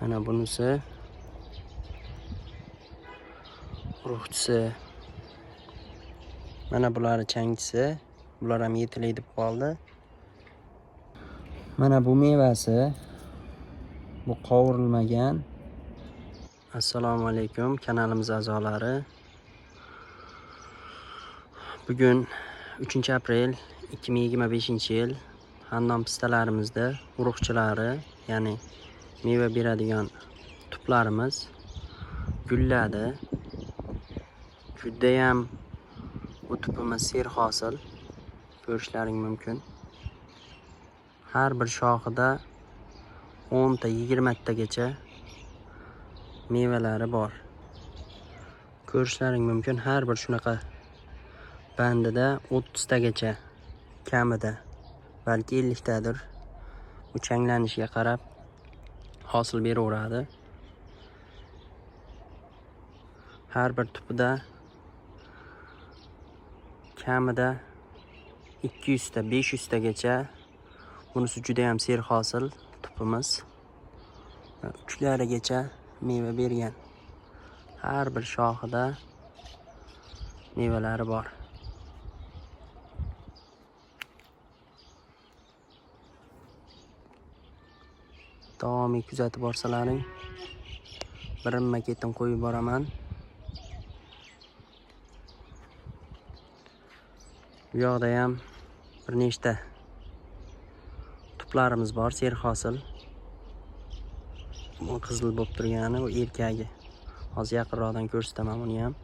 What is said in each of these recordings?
Mana bunisi urug'chisi. Mana bulari changchisi. Bular ham yetilay deb qoldi. Mana bu mevasi. Bu qovurilmagan. Assalomu alaykum kanalimiz a'zolari. Bugun 3 aprel 2025-yil xandon pistalarimizda urug'chilari, ya'ni meva beradigan tuplarimiz gulladi. Judayam bu tupimiz serhosil, ko'rishlaring mumkin. Har bir shoxida 10 ta 20 tagacha mevalari bor. Ko'rishlaring mumkin, har bir shunaqa bandida 30 tagacha kamida, balki 50 tadir. Bu changlanishiga qarab hosil beraveradi. Har bir tupida kamida 200 ta 500 tagacha. Bunisi juda ham serhosil tupimiz. Uchlarigacha meva bergan. Har bir shoxida mevalari bor. Davomiy kuzatib borsalaring, birinma-ketin qo'yib boraman. Bu yoqda ham bir nechta tuplarimiz bor, serhosil. Bu qizil bo'lib turgani u erkagi. Hozir yaqinroqdan ko'rsataman uni ham.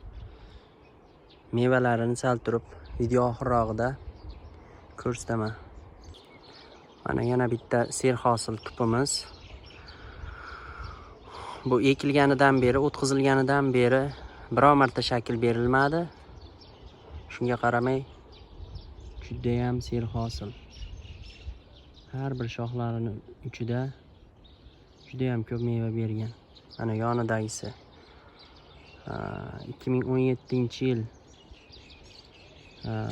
Mevalarini sal turib video oxirrog'ida ko'rsataman. Mana yana bitta serhosil tupimiz. Bu ekilganidan beri, o'tqizilganidan beri biror marta shakl berilmadi. Shunga qaramay juda ham serhosil. Har bir shoxlarini uchida juda ham ko'p meva bergan. Mana yonidagisi. 2017-yil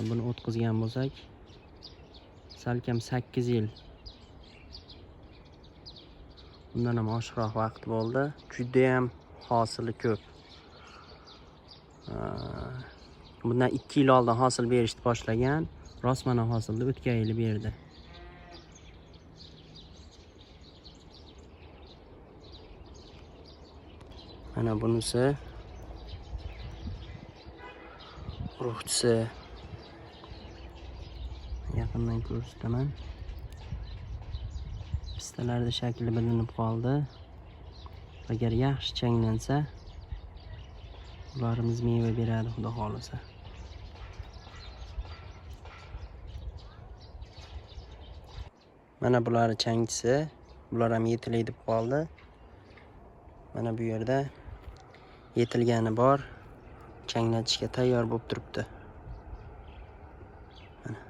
buni o'tqizgan bo'lsak, salkam 8 yil. Undan ham oshiqroq vaqt bo'ldi. Juda ham hosili ko'p. Bundan 2 yil oldin hosil berishni boshlagan, rostmana hosilni o'tgan yili berdi. Mana bunisi urug'chisi. Yaqindan ko'rsataman. Pistalarda shakli bilinib qoldi. Agar yaxshi changlansa, ularimiz meva beradi, xudo xohlasa. Mana bulari changchisi, bular ham yetilay deb qoldi. Mana bu yerda yetilgani bor, changlatishga tayyor bo'lib turibdi. Mana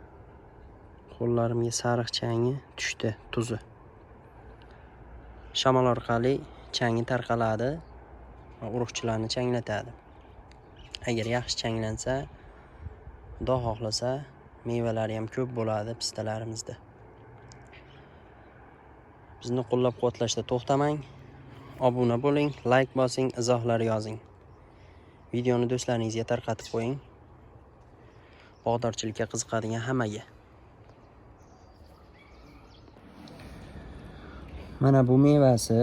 qo'llarimga sariq changi tushdi, tuzi. Shamol orqali changi tarqaladi va urug'chilarni changlatadi. Agar yaxshi changlansa, Xudo xohlasa, mevalari ham ko'p bo'ladi pistalarimizda. Bizni qo'llab-quvvatlashda to'xtamang. Obuna bo'ling, like bosing, izohlar yozing. Videoni do'stlaringizga tarqatib qo'ying. Bog'dorchilikka qiziqadigan hammaga. Mana bu mevasi,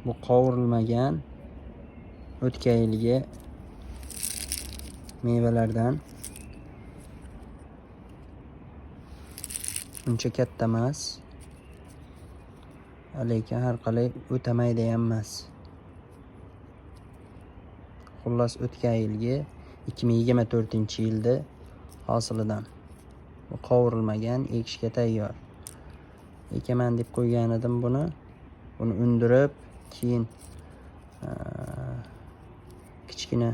bu qovurilmagan o'tgan yilgi mevalardan. Uncha katta emas, lekin har qalay o'tamaydi ham emas. Xullas, o'tgan yilgi 2024-yilda hosilidan. Bu qovurilmagan, ekishga tayyor. Ekaman deb qo'ygan edim buni. Buni undirib, keyin kichkina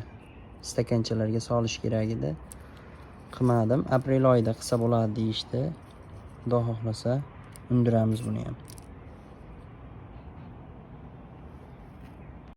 stakanchalarga solish kerak edi. Qilmadim. Aprel oyida qilsa bo'ladi deyishdi. Xudo xohlasa undiramiz buni ham.